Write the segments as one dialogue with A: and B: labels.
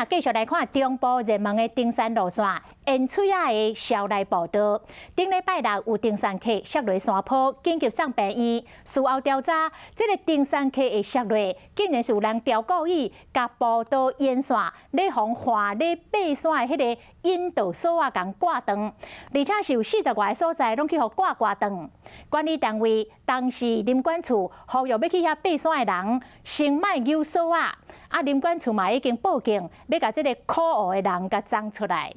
A: 咱繼續來看中部熱門的登山路線，煙喙仔的蕭內步道。頂禮拜六有登山客摔落山坡，緊急送病院。事後調查，這个登山客會摔落，竟然是有人刁故意共步道沿線咧予換咧爬山的彼个引導索仔共割斷，而且是有40外个所在攏去予割割斷。管理單位當時林管處呼籲欲去遐爬山的人，先莫搝索仔。啊，林管處嘛已經報警，欲共這个可惡的人共摠出來。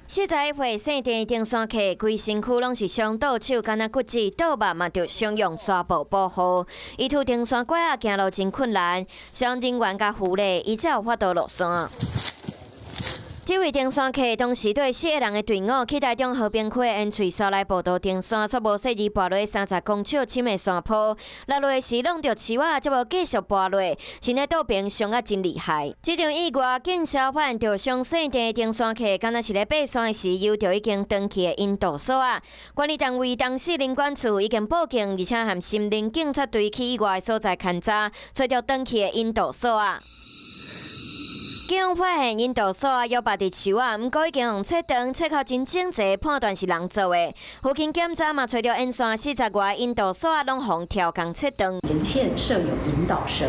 B: 41歲姓鄭登山客，規身軀攏是傷，倒手敢若骨折，倒肉嘛著傷用紗布保護。伊拄登山拐仔行路真困難，消防人員共扶咧，伊才有法度落山。這位登山客當時綴四个人的隊伍去台中和平區的煙喙蕭內步道登山，煞無細膩跋落30公尺深的山坡，落落時挵著樹仔，才無繼續跋落，身體倒爿傷啊真厲害。這場意外，警消發現著傷姓鄭登山客，敢若是咧爬山時，搝著已經斷去的引導索仔。管理單位當時林管處已經報警，而且和森林警察隊去意外所在勘查，揣著斷去的引導索仔。警發現引導索仔猶縛佇樹仔，毋過已經予切斷，切口真整齊，判斷是人做的。附近檢查嘛，揣著沿線40外引導索仔攏予刁工切斷。
C: 沿線設有引導繩，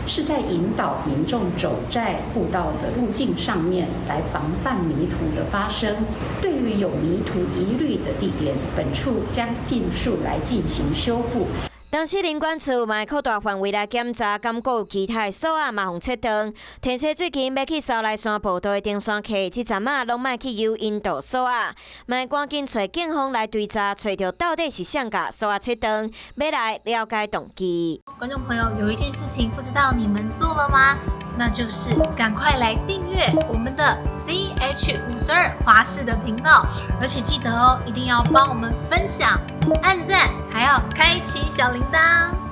C: 是在引導民眾走在步道的路徑上面，來防範迷途的發生。對於有迷途疑慮的地點，本處將盡速來進行修復。
B: 當時林管處嘛擴大範圍來檢查，感覺有其他的索仔嘛予切斷。提醒最近欲去蕭內山步道的登山客，這陣仔攏莫去搝引導索仔，嘛趕緊揣警方來追查，揣著到底是誰共索仔切斷，欲來了解動機。
D: 觀眾朋友，有一件事情不知道你們做了嗎？那就是趕快來訂閱我們的 CH52華視的頻道，而且記得哦，一定要幫我們分享、按讚，還要開啟小鈴鐺。